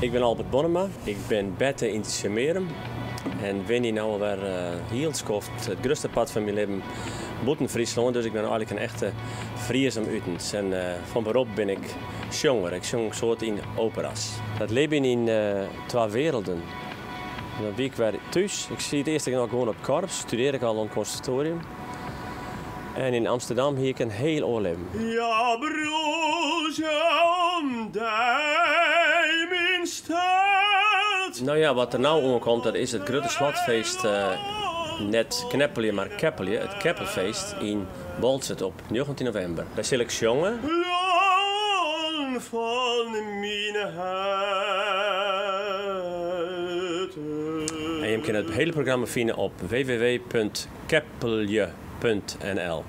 Ik bin Albert Bonnema. Ik bin berne yn Tsjummearum en wenje no alwer hiel skoft, it grutste part fan myn libben, bûten Fryslân. Dus ik bin eigenlik in echte Fries om utens. En fan berop bin ik sjonger. Ik sjong in soad yn opera's. Dat libjen yn twa werelden. Dan wie ik wer thús. Ik siet earst ek noch gewoan op it korps, studearre ik al oan it konservatorium. En yn Amsterdam hie ik in hiel oar libben. Ja, broertje, om dy, myn stêd. No ja, wat der no oankomt, dat is it grutte slotfeest, net Kneppelje, mar Keppelje, it Keppelfeest yn Boalsert op 19 novimber. Dêr sil ik sjonge. Lân fan myn hert. En jim kinne it hiele programma fine op www.keppelje.nl.